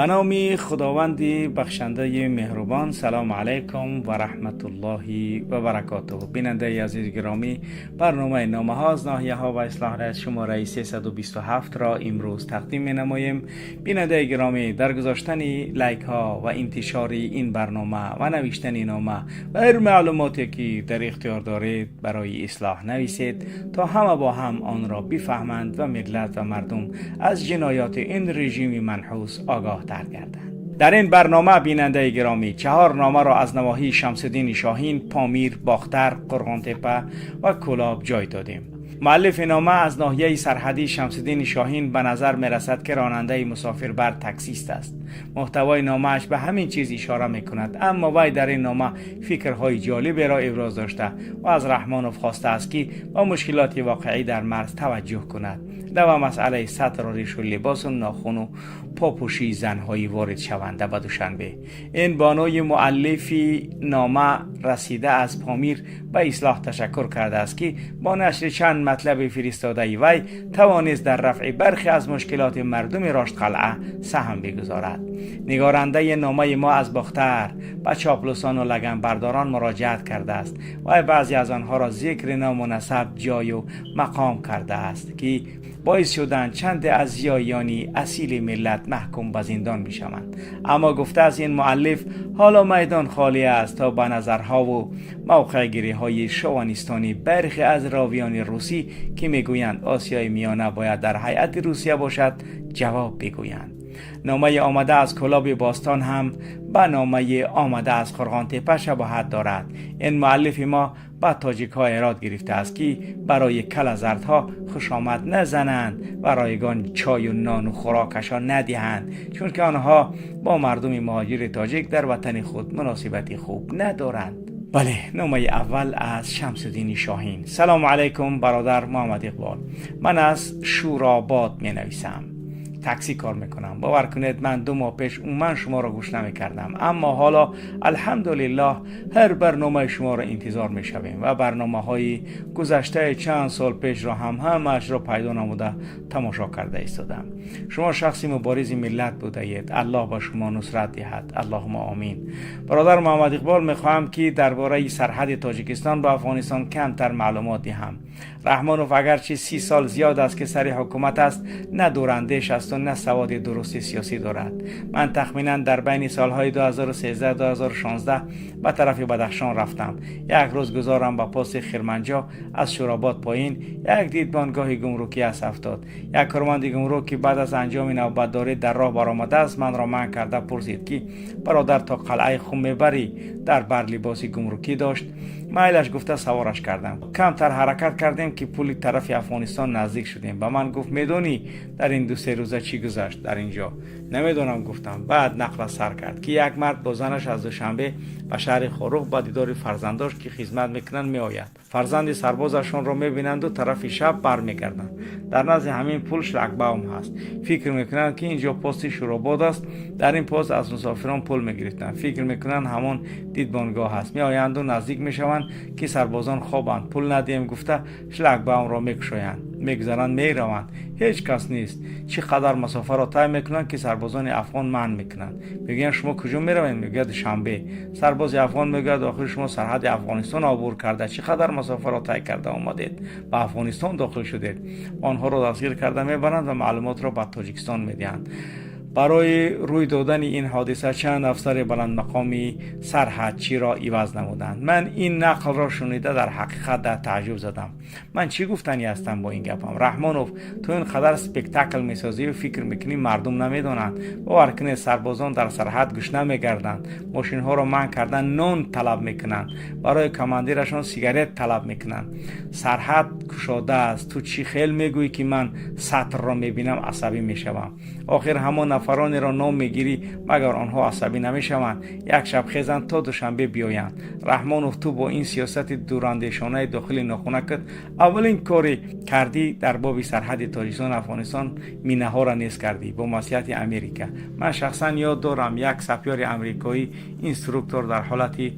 Ба номи Худованди бахшандаи меҳрубон. Салому алайкум ва раҳматуллоҳи ва баракотуҳ. Бинандаи азиз гиромӣ, барномаи номаҳо аз ноҳияҳо ва ислоҳ шумораи 327 ро имрӯз тақдим менамоем. Бинандаи гиромӣ, дар гузоштани лайкҳо ва интишори ин барнома ва навиштани нома ва ҳар маълумоте ки дар ихтиёр доред, барои ислоҳ нависед, то ҳама бо ҳам онро бифаҳманд ва миллат ва мардум аз ҷиноёти ин режими манҳус огоҳтар гарданд. Дар ин барнома, бинандаи гиромӣ, чаҳор номаро аз навоҳии Шамсуддини Шоҳин, Помир, Бохтар, Қурғонтеппа ва Кӯлоб ҷой додем. Муаллифи нома аз ноҳияи сарҳадии Шамсуддини Шоҳин ба назар мерасад, ки ронандаи мусофирбар, таксист аст. Муҳтавои номааш ба ҳамин чиз ишора мекунад, аммо вай дар ин нома фикрҳои ҷолиберо иброз дошта ва аз Раҳмонов хостааст, ки ба мушкилоти воқеӣ дар марз таваҷҷӯҳ кунад ва масъалаи сатру ришу либосу нохуну попӯшии занҳои воридшаванда ба Душанбе. Ин бонуи муаллифи нома расида аз Помир ба ислоҳ ташаккур кардааст, ки бо нашри чанд матлаби фиристодаи вай тавонист дар рафъи бархе аз мушкилоти мардуми Роштқалъа саҳм бигузорад. Нигорандаи номаи мо аз Бохтар ба чоплусону лаганбардорон муроҷиат кардааст. Вай баъзе аз онҳоро зикри ному насаб, ҷою мақом кардааст, ки боис шуданд чанде аз зиёиёни асили миллат маҳкум ба зиндон мешаванд. Аммо, гуфтааст ин муаллиф, ҳоло майдон холӣ аст, то ба назарҳову мавқеъгириҳои шовинистонии бархе аз ровиёни русӣ, ки мегӯянд Осиёи Миёна бояд дар ҳайати Русия бошад, ҷавоб бигӯянд. Номаи омада аз Кӯлоби Бостон ҳам ба номаи омада аз Қурғонтеппа шабоҳат дорад. Ин муаллифи мо ба тоҷикҳо эрод гирифтааст, ки барои калазардҳо хушомад назананд ва ройгон чою нону хӯрокашон надиҳанд, чунки онҳо бо мардуми муҳоҷири тоҷик дар ватани худ муносибати хуб надоранд. Бале, номаи аввал аз Шамсуддини Шоҳин. Салому алайкум, бародар Муҳаммад Иқбол. Ман аз Шӯробод менависам, таксӣ кор мекунам. Бовар кунед, ман 2 моҳ пеш умуман шуморо гӯш намекардам, аммо ҳоло, алҳамдулиллоҳ, ҳар барномаи шуморо интизор мешавем ва барномаҳои гузаштаи чанд сол пешро ҳам ҳамаашро пайдо намуда, тамошо карда истодам. Шумо шахси муборизи миллат будаед. Аллоҳ ба шумо нусрат диҳад, аллоҳума омин. Бародар Муҳаммад Иқбол, мехоҳам, ки дар бораи сарҳади Тоҷикистон ба Афғонистон камтар маълумот диҳам. Раҳмонов агарчи 30 сол зиёд аст, ки сари ҳукумат аст, на дурандеш асту на саводи дурусти сиёсӣ дорад. Ман тахминан дар байни солҳои 2013-2016 ба тарафи Бадахшон рафтам. Як рӯз гузорам ба пости Хирманҷо аз Шӯробод поин як дидбонгоҳи гумрукӣ аст афтод. Як корманди гумрук, ки баъд аз анҷоми навбатдорӣ дар роҳ баромадааст, манро манъ карда пурсид, ки бародар, то қалъаи Хум мебарӣ? Дар бар либоси гумрукӣ дошт. Майлаш гуфта, савораш кардам. Камтар ҳаракат кардем, ки пули тарафи Афғонистон наздик шудем, ба ман гуфт: «Медонӣ, дар ин 2-се рӯза чӣ гузашт дар ин ҷо?» «Намедонам», гуфтам. Баъд нақла сар кард, ки як мард бо занаш аз Душанбе ба шаҳри Хоруғ ба дидори фарзандош, ки хизмат мекунанд, меояд. Фарзанди сарбозашонро мебинанду тарафи шаб бармегарданд. Дар назди ҳамин пул шлагбаум ҳаст. Фикр мекунанд, ки ин ҷо пости Шӯробод аст. Дар ин пост аз мусофирон пул мегирифтанд. Фикр мекунанд, ҳамон дидбонгоҳ аст. Меоянду наздик мешаванд, ки сарбозон хобанд. Пул надиҳем гуфта, шлагбаумро мекушоянд, мегузаранд, мераванд. Ҳеҷ кас нест. Чӣ қадар масофаро тай мекунанд, ки сарбозони афғон манъ мекунанд. Мегӯянд: «Шумо куҷо меравед?» Мегӯяд: «Душанбе». Сарбози афғон мегӯяд: «Охир шумо сарҳади Афғонистон обур карда, чӣ қадар масофаро тай карда омадед, ба Афғонистон дохил шудед». Онҳоро дастгир карда мебаранд ва маълумотро ба Тоҷикистон медиҳанд. Барои рӯй додани ин ҳодиса чанд афсари баландмақоми сарҳадчиро иваз намуданд. Ман ин нақлро шунида, дар ҳақиқат дар тааҷҷуб задам. Ман чӣ гуфтанӣ ҳастам бо ин гапам? Раҳмонов, ту ин қадар спектакл месозию фикр мекунӣ, мардум намедонанд. Бовар кунед, сарбозон дар сарҳад гушна мегарданд, мошинҳоро манъ кардан, нон талаб мекунанд, барои командирашон сигарет талаб мекунанд. Сарҳад кушода аст. Ту чӣ хел мегӯӣ, ки ман сатрро мебинам, асабӣ мешавам? Охир ҳамон нафаронеро ном мегирӣ, магар онҳо асабӣ намешаванд? Як шаб хезанд, то Душанбе биёянд. Раҳмонов, ту бо ин сиёсати дурандешонаи дохили нохунакат аввалин коре кардӣ дар боби сарҳади Тоҷикистону Афғонистон, минаҳоро нест кардӣ бо маслиҳати Америка. Ман шахсан ёд дорам, як сапёри амрикоӣ, инструктор, дар ҳолати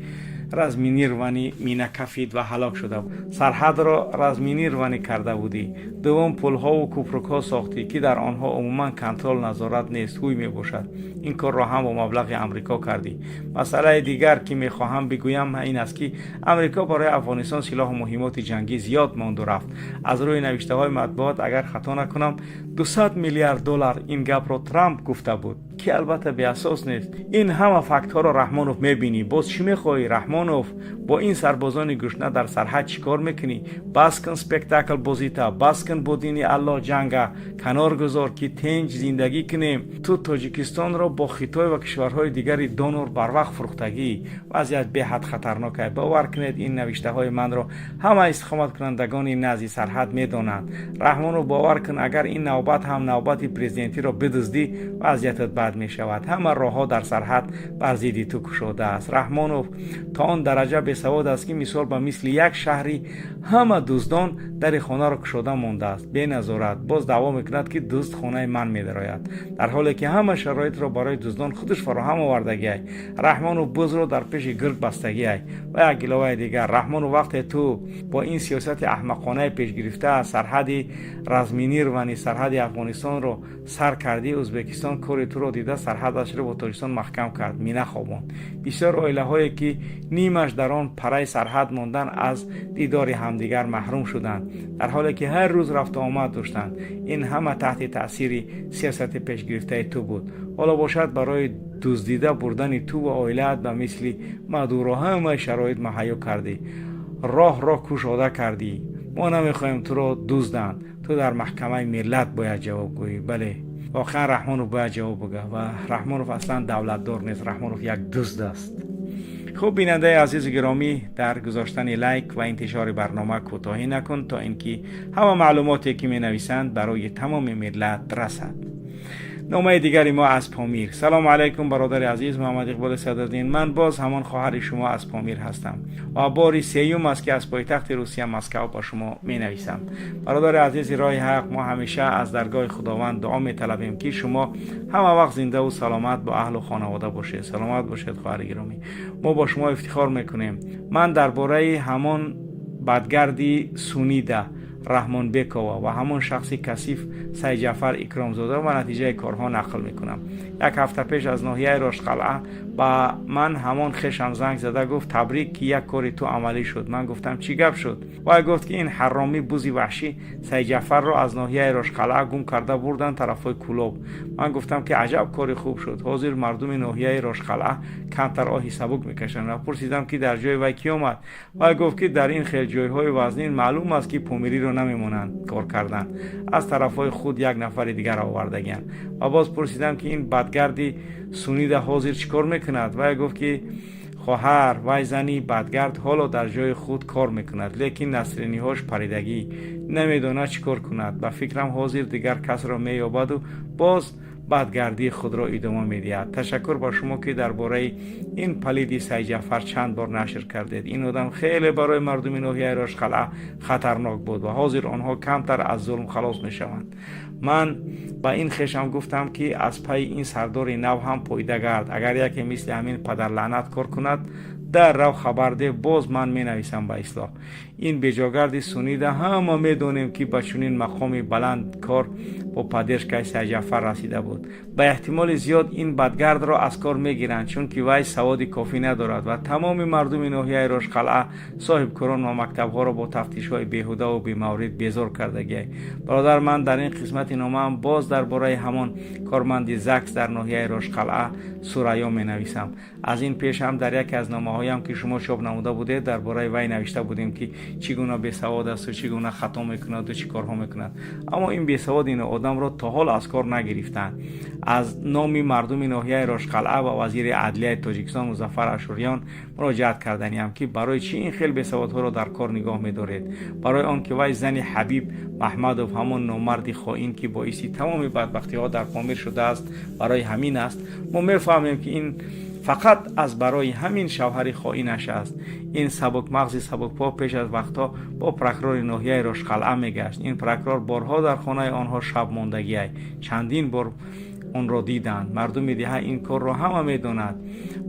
Разминирование мина кафид ва ҳалок шуда. Сарҳадро разминирование карда будӣ. Дуввум, пулҳову кӯпрукҳо сохтӣ, ки дар онҳо умуман контроль, назорат нест, ҳуй мебошад. Ин корро ҳам бо маблағи Амрико кардӣ. Масъалаи дигар, ки мехоҳам бигӯям, ин аст, ки Амрико барои Афғонистон силоҳу муҳиммоти ҷангӣ зиёд монду рафт. Аз рӯи навиштаҳои матбуот, агар хато накунам, 200 миллиард доллар. Ин гапро Трамп гуфта буд, ки албатта беасос нест. Ин ҳама фактҳоро, Раҳмонов, мебинӣ. Боз чӣ мехоҳӣ, Раҳмонов? Бо ин сарбозони гушна дар сарҳад чӣ кор мекунӣ? Бас кун спектакл бозита, бас кун. Бо дини Аллоҳ ҷанга канор гузор, ки тинҷ зиндагӣ кунем. Ту Тоҷикистонро бо Хитой ва кишварҳои дигари донор барвақт фурӯхтагӣ. Вазъият беҳад хатарнок аст. Бовар кунед, ин навиштаҳои манро ҳама истиқоматкунандагони назди сарҳад медонанд. Раҳмонов, бовар кун, агар ин навбат ҳам навбати президентиро бидуздӣ, вазъиятат бад мешавад. Ҳама роҳҳо дар сарҳад бар зидди ту кушодааст. Раҳмонов то он дараҷа бесавод аст, ки мисол ба мисли як шаҳри ҳама дуздон дари хонаро кушода мондааст беназорат, боз даъво мекунад, ки дузд хонаи ман медарояд, дар ҳоле ки ҳама шароитро барои дуздон худаш фароҳам овардагиай. Раҳмонов бузро дар пеши гург бастагиай. Ва як иловаи дигар, Раҳмонов, вақте ту бо ин сиёсати аҳмақонаи пешгирифта сарҳади разминирование сарҳади Афғонистонро сар кардӣ, Ӯзбекистон кори туро дида, сарҳадашро бо Тоҷикистон маҳкам кард, мина хобонд. Бисёр оилаҳое, ки нимаш дар он параи сарҳад мондан, аз дидори ҳамдигар маҳрум шуданд, дар ҳоле ки ҳар рӯз рафту омад доштанд. Ин ҳама таҳти таъсири сиёсати пешгирифтаи ту буд. Ҳоло бошад, барои дуздида бурдани ту ва оилаат ба мисли Мадуро ҳамаи шароит муҳайё кардӣ, роҳро кушода кардӣ. Мо намехоҳем туро дузданд. Ту дар маҳкамаи миллат бояд ҷавоб гӯӣ. Бале, воқеан Раҳмонов бояд ҷавоб бигӯ. Ва Раҳмонов аслан давлатдор нест, Раҳмонов як дузд аст. Хуб, бинандаи азизу гиромӣ, дар гузоштани лайк ва интишори барнома кӯтоҳӣ накун, то ин ки ҳама маълумоте, ки менависанд, барои тамоми миллат расад. Номаи дигари мо аз Помир. Салому алайкум, бародари азиз Муҳаммад Иқболи Садриддин. Ман боз ҳамон хоҳари шумо аз Помир ҳастам ва бори сеюм аст, ки аз пойтахти Русия, Москав, ба шумо менависам. Бародари азизи роҳи ҳақ, мо ҳамеша аз даргоҳи Худованд дуо металабем, ки шумо ҳама вақт зиндаву саломат бо аҳлу хонавода бошед. Саломат бошед, хоҳари гиромӣ, мо бо шумо ифтихор мекунем. Ман дар бораи ҳамон бадгарди Сунида Раҳмонбекова ва ҳамон шахси касиф Сайҷафар Икромзода ва натиҷаи корҳо нақл мекунам. Як ҳафта пеш аз ноҳияи Рошқалъа ба ман ҳамон хешам занг зада гуфт: «Табрик, ки як кори ту амалӣ шуд». Ман гуфтам: «Чӣ гап шуд?» Вай гуфт, ки ин ҳарромӣ, бузи ваҳшӣ Сайҷафарро аз ноҳияи Рошқалъа гум карда бурданд тарафҳои Кӯлоб. Ман гуфтам, ки аҷаб кори хуб шуд, ҳозир мардуми ноҳияи Рошқалъа камтар оҳи сабук мекашанд. Ва пурсидам, ки дар ҷои вай кӣ омад. Вай гуфт, ки дар ин хел ҷойҳои вазнин маълум аст, ки помириро намемонанд кор кардан, аз тарафҳои худ як нафари дигар овардагианд. Ва боз пурсидам, ки ин бадгарди Сунида ҳозир чӣ кор мекунад. Вай гуфт, ки хоҳар, вай зани бадгард ҳоло дар ҷои худ кор мекунад, лекин насриниҳош паридагӣ, намедонад чӣ кор кунад. Ба фикрам, ҳозир дигар касро меёбаду боз бадгардии худро идома медиҳад. Ташаккур ба шумо, ки дар бораи ин палиди Сайҷафар чанд бор нашр кардед. Ин одам хеле барои мардуми ноҳияи Рошқалъа хатарнок буд ва ҳозир онҳо камтар аз зулм халос мешаванд. Ман ба ин хешам гуфтам, ки аз пайи ин сардори нав ҳам пойда гард. Агар яке мисли ҳамин падарлаънат кор кунад, дар рав хабар деҳ, боз ман менависам ба Ислоҳ. Ин беҷогарди Сунида, ҳама медонем, ки ба чунин мақоми баланд кор бо поддержкаи Сайҷафар расида буд. Ба эҳтимоли зиёд ин бадгардро аз кор мегиранд, чунки вай саводи кофӣ надорад ва тамоми мардуми ноҳияи Рошқалъа, соҳибкорон ва мактабҳоро бо тафтишҳои беҳудаву бемаврид безор кардагиай. Бародар, ман дар ин қисмати номаам боз дар бораи ҳамон корманди ЗАГС дар ноҳияи Рошқалъа Сурайё менависам. Аз ин пеш ҳам дар яке аз номаҳоям, ки шумо чоп намуда будед, дар бораи вай навишта будем, ки чӣ гуна бесавод асту чӣ гуна хато мекунаду чӣ корҳо мекунад. Аммо ин бесавод ин одамро то ҳол аз кор нагирифтанд. Аз номи мардуми ноҳияи Рошқалъа ба вазири адлияи Тоҷикистон Музаффар Ашуриён муроҷиат карданиам, ки барои чӣ ин хел бесаводҳоро дар кор нигоҳ медоред? Барои он ки вай зани Ҳабиб Маҳмадов, ҳамон номарди хоин, ки боиси тамоми бадбахтиҳо дар Помир шудааст, барои ҳамин аст. Мо мефаҳмем, ки ин фақат аз барои ҳамин шавҳари хоинаш аст. Ин сабукмағзи сабукпо пеш аз вақтҳо бо прокурори ноҳияи Рошқалъа мегашт. Ин прокурор борҳо дар хонаи онҳо шаб мондагиай, чандин бор. Онро диданд. Мардуми деҳа ин корро ҳама медонад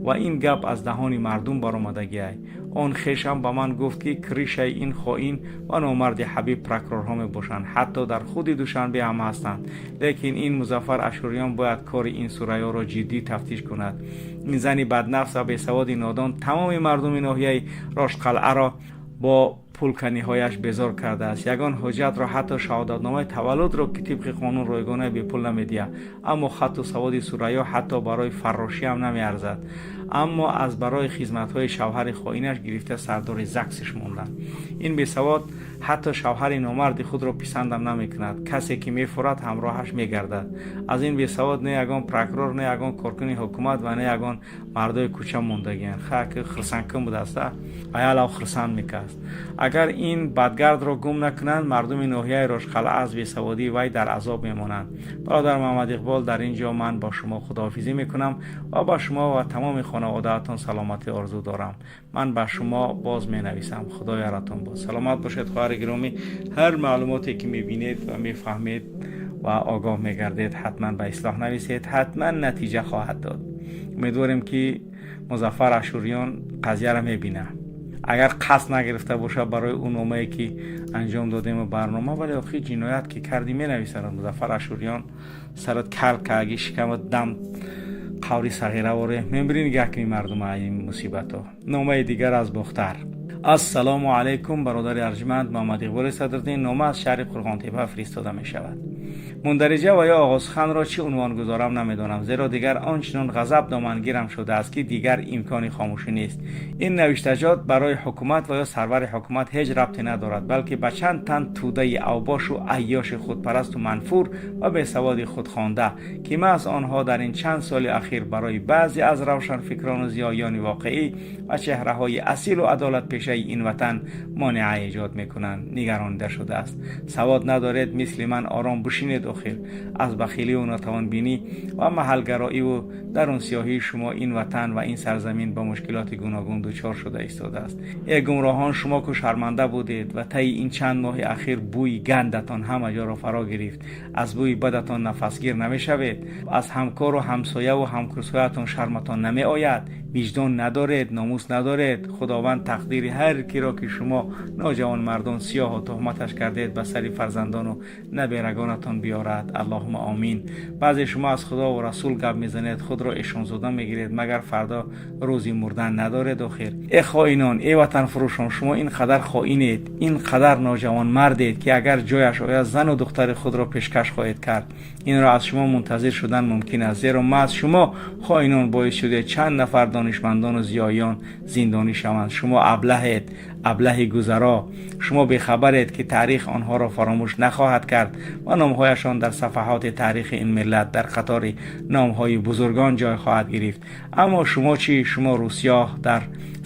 ва ин гап аз даҳони мардум баромадагиай. Он хешам ба ман гуфт, ки крыша и ин хоин ва номарди Ҳабиб прокурорҳо мебошанд, ҳатто дар худи Душанбе ҳам ҳастанд. Лекин ин Музаффар Ашӯриён бояд кори ин Сурайёро ҷиддӣ тафтиш кунад. Ин зани баднафс ва бесаводи нодон тамоми мардуми ноҳияи Рошқалъаро бо пулканиҳояш безор кардааст. Ягон ҳуҷҷатро, ҳатто шаҳодатномаи таваллудро, ки тибқи қонун ройгона, бепул намедиҳад. Аммо хатту саводи Сурайё ҳатто барои фаррошиам намеарзад. Аммо аз барои хизматҳои шавҳари хоинаш гирифта сардори ЗАГС ш монданд. Ин бесавод ҳатто шавҳари номарди худро писандам намекунад. Касе ки мефурад, ҳамроҳаш мегардад. Аз ин бесавод не ягон прокурор, не ягон коркуни ҳукумат ва не ягон мардои кӯча мондагианд. Хак хирсандкун будааст, аялав хирсанд мекаст. Агар ин бадгардро гум накунанд, мардуми ноҳияи Рошқалъа аз бесаводии вай дар азоб мемонанд. Бародар Муҳаммад Иқбол, дар ин ҷо ман бо шумо худоҳофизӣ мекунам ва ба шумо ва тамоми хонаводаатон саломатӣ орзу дорам. Ман ба шумо боз менависам. Худо яратон бод. Саломат бошед, хоҳари гиромӣ. Ҳар маълумоте ки мебинед ва мефаҳмед ва огоҳ мегардед, ҳатман ба Ислоҳ нависед, ҳатман натиҷа хоҳад дод. Умедворем, ки Музаффар Ашӯриён қазияро мебинад, агар қасд нагирифта бошад барои ӯ номае ки анҷом додему барнома. Вале охир ҷиноят ки кардӣ, менависанд. Музаффар Ашӯриён, сарат кал каги, шикамат дам қаври сағираворе мембирӣ. Нигаҳ кунӣ мардума ин мусибатҳо. Номаи дигар аз Бохтар. Ассалому алайкум, бародари арҷманд Муҳаммад Иқболи Садриддин. Нома аз шаҳри Қурғонтепа фиристода мешавад. Мундариҷа ва ё оғозсуханро чӣ унвон гузорам, намедонам, зеро дигар он чунон ғазаб домангирам шудааст, ки дигар имкони хомӯшӣ нест. Ин навиштаҷот барои ҳукумат ва ё сарвари ҳукумат ҳеҷ рабте надорад, балки ба чанд тан тӯдаи авбошу айёши худпарасту манфур ва бесаводи худхонда, ки маҳз онҳо дар ин чанд соли ахир барои баъзе аз равшанфикрону зиёёни воқеӣ ва чеҳраҳои асилу адолатпешаи ин ватан монеа эҷод мекунанд, нигаронида шудааст. Савод надоред, мисли ман ором бишинед. Охир аз бахиливу нотавонбинӣ ва маҳалгароиву дарунсиёҳии шумо ин ватан ва ин сарзамин ба мушкилоти гуногун дучор шуда истодааст. Э гумроҳон, шумо ку шарманда будед ва таи ин чанд моҳи ахир бӯи гандатон ҳама ҷоро фаро гирифт. Аз бӯи бадатон нафасгир намешавед? Аз ҳамкору ҳамсояву ҳамкурсҳоятон шарматон намеояд? Виҷдон надоред? Номус надоред? Худованд тақдири ҳар киро, ки шумо ноҷавонмардон сиёҳу туҳматаш кардед, ба сари фарзандону наберагонатон биёрад. Аллоҳума омин. Баъзе шумо аз Худову Расул гап мезанед, худро эшонзода мегиред, магар фардо рӯзи мурдан надоред охир? Э хоинон, э ватанфурӯшон, шумо ин қадар хоинед, ин қадар ноҷавонмардед, ки агар ҷояш ояд, зану духтари худро пешкаш хоҳед кард. Инро аз шумо мунтазир шудан мумкин аст, зеро маҳз шумо хоинон боис шудед чанд нафар донишмандону зиёиён зиндонӣ шаванд. Шумо аблаҳед, аблаҳи гузаро. Шумо бехабаред, ки таърих онҳоро фаромӯш нахоҳад кард ва номҳояшон дар сафаҳоти таърихи ин миллат дар қатори номҳои бузургон ҷой хоҳад гирифт. Аммо шумо чӣ? Шумо рӯсиёҳ дар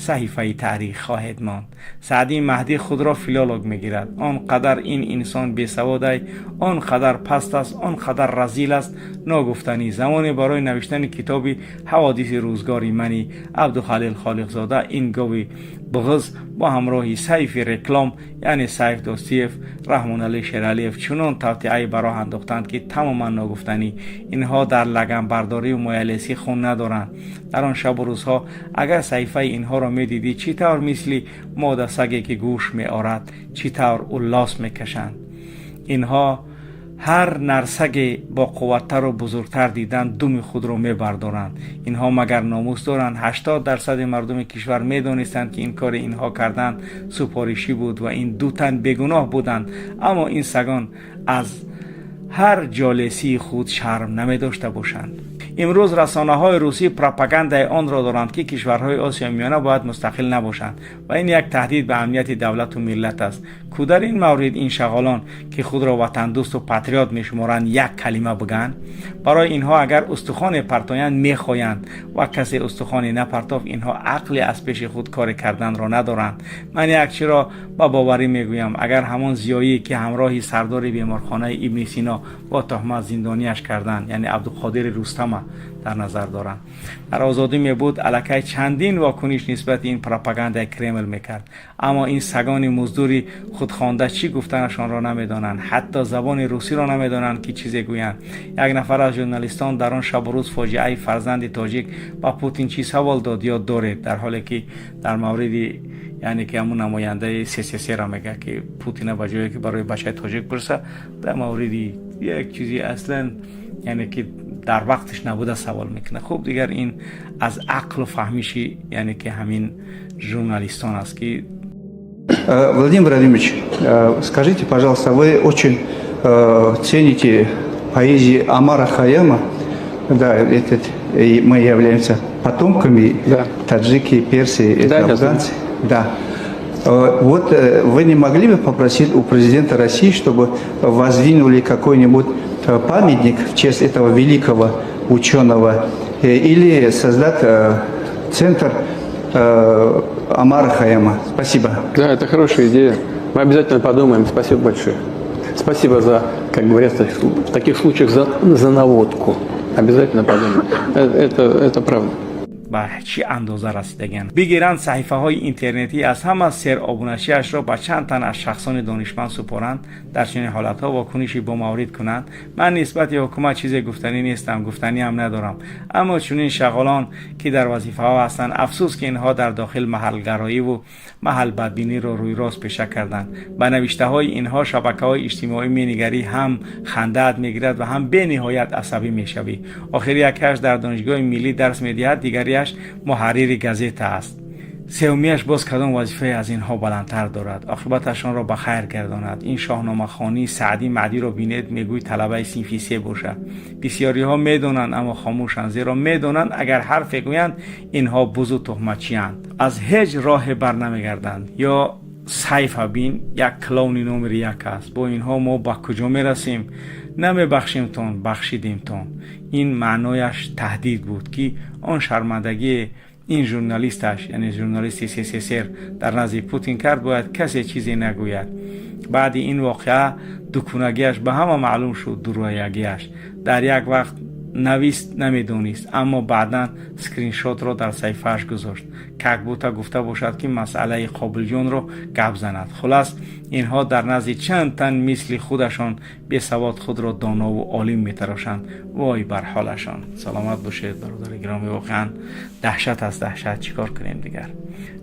саҳифаи таърих хоҳед монд. Саъдӣ Маҳдӣ худро филолог мегирад. Он қадар ин инсон бесаводай, он қадар паст аст, он қадар разил аст, ногуфтанӣ. Замоне барои навиштани китоби «Ҳаводиси рӯзгори мани Абдухалил Холиқзода» ин гови буғиз бо ҳамроҳи Сайфи реклам, яъне Сайф Достиев, Раҳмоналӣ Шералиев чунон тавтиае ба роҳ андохтанд, ки тамоман ногуфтанӣ. Инҳо дар лаганбардорию моялесӣ хун надоранд. Дар он шабу рӯзҳо агар саҳифаи инҳоро медидӣ, чӣ тавр мисли мода саге, ки гӯш меорад, чӣ тавр уллос мекашанд. Инҳо ҳар нарсаге бо қувваттару бузургтар дидан, думи худро мебардоранд. Инҳо магар номус доранд? 80 дарсади мардуми кишвар медонистанд, ки ин кори инҳо кардан супоришӣ буд ва ин ду тан бегуноҳ буданд. Аммо ин сагон аз ҳар ҷолесии худ шарм намедошта бошанд. Имрӯз расонаҳои русӣ пропагандаи онро доранд, ки кишварҳои Осиёи Миёна бояд мустақил набошанд ва ин як таҳдид ба амнияти давлату миллат аст. Ку дар ин маврид ин шағолон, ки худро ватандӯсту патриот мешуморанд, як калима бигӯянд? Барои инҳо агар устухоне партоянд, мехоянд ва касе устухоне напартофт, инҳо ақле аз пеши худ коре карданро надоранд. Ман як чиро ба боварӣ мегӯям: агар ҳамон зиёие, ки ҳамроҳи сардори беморхонаи Ибни Сино бо туҳмат зиндониаш карданд, яъне Абдуқодири Рустама дар назар доранд. Дар озодӣ мебуд, аллакай чандин вокуниш нисбати ин пропагандаи Кремл мекард. Аммо ин сагони муздури худхонда чӣ гуфтанашонро намедонанд, ҳатто забони русиро намедонанд, ки чизе гӯянд. Як нафар аз журналистон дар он шабу рӯз фоҷиаи фарзанди тоҷик ба Путин чӣ савол дод, ёд доред? Дар ҳоле ки дар мавриди, яъне ки ҳамун намояндаи СССР мегӯяд, ки Путина ба ҷое ки барои бачаи тоҷик пурса, дар мавриди як чизи аслан, яъне ки дар вақташ набуда, савол мекунад. Хуб, дигар ин аз ақлу фаҳмиши, яъне ки ҳамин журналистон аст, ки Владимир Владимирович, скажите, пожалуйста, вы очень цените поэзию Омара Хайяма. Да, этот, и мы являемся потомками, таджики, персы, это афганцы. Да. Вот вы не могли бы попросить у президента России, чтобы воздвинули какой-нибудь памятник в честь этого великого ученого или создать центр Омара Хайяма? Спасибо. Да, это хорошая идея. Мы обязательно подумаем. Спасибо большое. Спасибо за, как говорят в таких случаях, за наводку. Обязательно подумаем. Это правда. Ба чӣ андоза расидагианд? Бигиранд саҳифаҳои интернетӣ, аз ҳама серобунашиашро ба чанд тан аз шахсони донишманд супоранд, дар чунин ҳолатҳо вокуниши бомаврид кунанд. Ман нисбати ҳукумат чизе гуфтанӣ нестам, гуфтаниам надорам, аммо чунин шағолон, ки дар вазифаҳо ҳастанд, афсӯс, ки инҳо дар дохил маҳалгароиву маҳалбадбиниро рӯйрост пеша карданд. Ба навиштаҳои инҳо шабакаҳои иҷтимоӣ менигарӣ, ҳам хандаат мегирад ва ҳам бениҳоят асабӣ мешавӣ. Охир якаш дар Донишгоҳи миллӣ дарс медиҳад, дигариаш муҳаррири газета аст, сеюмияш боз кадом вазифае аз инҳо баландтар дорад. Оқибаташонро ба хайр гардонад. Ин шоҳномахонии Саъдӣ Маъдиро бинед, мегӯй талабаи синфи се бошад. Бисёриҳо медонанд, аммо хомӯшанд, зеро медонанд, агар ҳарфе гӯянд, инҳо бузу туҳматчианд, аз ҳеҷ роҳе бар намегарданд. Ё Сайфа бин, як клоуни номери як аст. Бо инҳо мо ба куҷо мерасем? Намебахшемтон, бахшидемтон. Ин маънояш таҳдид буд, ки он шармандагие ин журналисташ, яъне журналисти СССР, дар назди Путин кард, бояд касе чизе нагӯяд. Баъди ин воқеа дукунагиаш ба ҳама маълум шуд, дуроягиаш. Дар як вақт навист, намедонист, аммо баъдан скриншотро дар саҳифааш гузошт, как будто гуфта бошад, ки масъалаи Қобилҷонро гап занад. Хулас, инҳо дар назди чанд тан мисли худашон бесавод худро донову олим метарошанд. Вой бар ҳолашон! Саломат бошед, бародари гиромӣ. Воқеан даҳшат аст, даҳшат. Чӣ кор кунем дигар?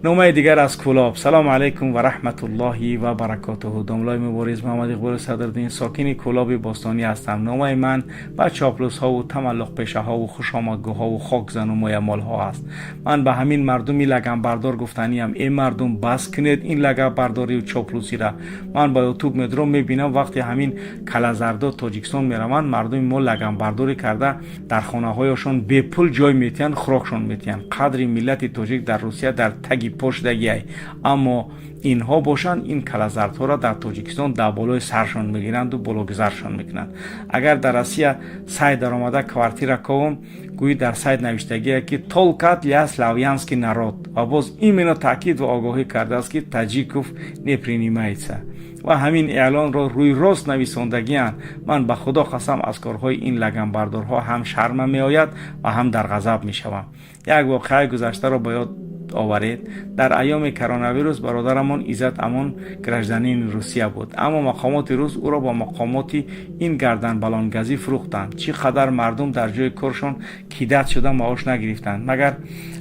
Номаи дигар аз Кӯлоб. Салому алайкум ва раҳматуллоҳи ва баракотуҳу, домлои мубориз Муҳаммад Иқболи Садриддин. Сокини Кӯлоби бостонӣ ҳастам. Номаи ман ба чоплусҳову тамаллуқпешаҳову хушомадгӯҳову хокзану моямолҳо аст. Ман ба ҳамин мардуми лаганбардор гуфтаниям: э мардум, бас кунед ин лаганбардорию чоплусира. Ман ба Ютуб медром, мебинам, вақте ҳамин калазардо Тоҷикистон мераванд, мардуми мо лаганбардорӣ карда, дар хонаҳояшон бепул ҷой метиҳанд, хӯрокшон метиҳанд. Қадри миллати тоҷик дар Русия дар таги пошдагиай, аммо инҳо бошанд, ин калазардҳоро дар Тоҷикистон дар болои саршон мегиранду бологузаршон мекунанд. Агар дар Россия сайт даромада квартира ковум, гӯӣ дар сайт навиштагие, ки «Только для славянский народ», ва боз именно таъкид ва огоҳӣ кардааст, ки «таджиков не принимается», ва ҳамин эълонро рӯи рост нависондагианд. Ман ба Худо қасам, аз корҳои ин лаганбардорҳо ҳам шарма меояд ва ҳам дар ғазаб мешавам. Як воқеаи гузаштаро ба ёд оваред. Дар айёми коронавирус бародарамон Иззат Амон гражданини Русия буд, аммо мақомоти рус ӯро ба мақомоти ин гарданбалонгазӣ фурӯхтанд. Чӣ қадар мардум дар ҷои коршон кидать шуда, маош нагирифтанд. Магар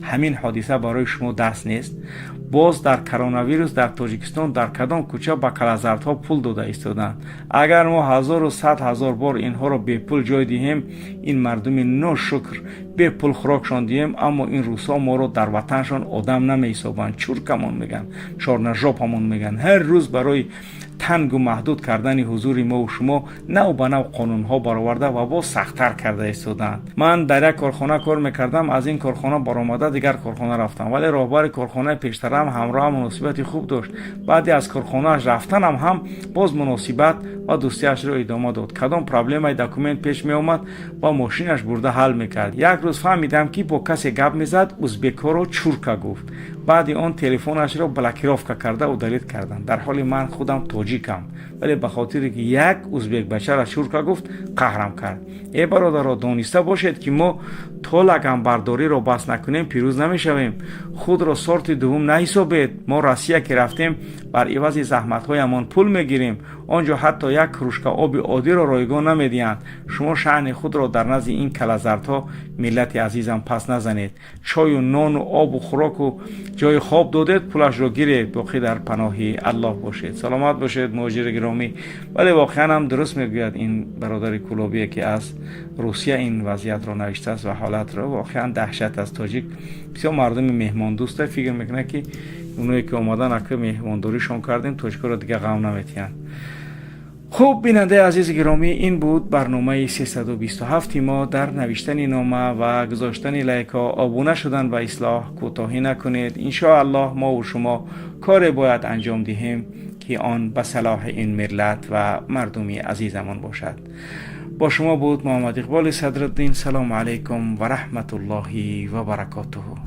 ҳамин ҳодиса барои шумо дарс нест? Боз дар коронавирус дар Тоҷикистон дар кадом кӯча ба калазардҳо пул дода истоданд? Агар мо ҳазору сад ҳазор бор инҳоро бепул ҷой диҳем, ин мардуми ношукр бепул хӯрокшон диҳем, аммо ин рӯсҳо моро дар ватаншон одам намеҳисобанд, чуркамон мегӯянд, чорнажопамон мегӯянд. Ҳар рӯз барои тангу маҳдуд кардани ҳузури мову шумо нав ба нав қонунҳо бароварда ва боз сахттар карда истодаанд. Ман дар як корхона кор мекардам. Аз ин корхона баромада, дигар корхона рафтам, вале роҳбари корхонаи пештараам ҳамроҳам муносибати хуб дошт. Баъде аз корхонааш рафтанам ҳам боз муносибат ва дӯстиашро идома дод. Кадом проблемаи документ пеш меомад, ба мошинаш бурда ҳал мекард. Як рӯз фаҳмидам, ки бо касе гап мезад, узбекҳоро чурка гуфт. Баъди он телефонашро блокировка карда, удалить карданд. Дар ҳоле ман худам тоҷикам, вале ба хотире ки як узбек бачара чурка гуфт, қаҳрам кард. Э бародаро, дониста бошед, ки мо то лаганбардориро бас накунем, пирӯз намешавем. Худро сорти дуввум наҳисобед. Мо Россия ки рафтем, бар ивази заҳматҳоямон пул мегирем. Он ҷо ҳатто як кружка оби оддиро ройгон намедиҳанд. Шумо шаъни худро дар назди ин калазардҳо, миллати азизам, пас назанед. Чою нону обу хӯроку ҷои хоб додед, пулашро гиред. Боқӣ дар паноҳи Аллоҳ бошед. Саломат бошед, муҳоҷири гиромӣ. Вале воқеан ҳам дуруст мегӯяд ин бародари кулобие, ки аз Русия ин вазъиятро навиштааст ва ҳолатро. Воқеан даҳшат аст. Тоҷик бисёр мардуми меҳмондӯста, фикр мекунад, ки оное ки омадан, ака, меҳмондоришон кардем, тоҷикоро дигар ғам наметиҳанд. Хуб, бинандаи азизи гиромӣ, ин буд барномаи 327 мо. Дар навиштани нома ва гузоштани лайкҳо, обуна шудан ба Ислоҳ кӯтоҳӣ накунед. Иншоаллоҳ, мову шумо коре бояд анҷом диҳем, ки он ба салоҳи ин миллат ва мардуми азизамон бошад. Бо шумо буд Муҳаммад Иқболи Садриддин. Салому алайкум ва раҳматуллоҳи ва баракотуҳу.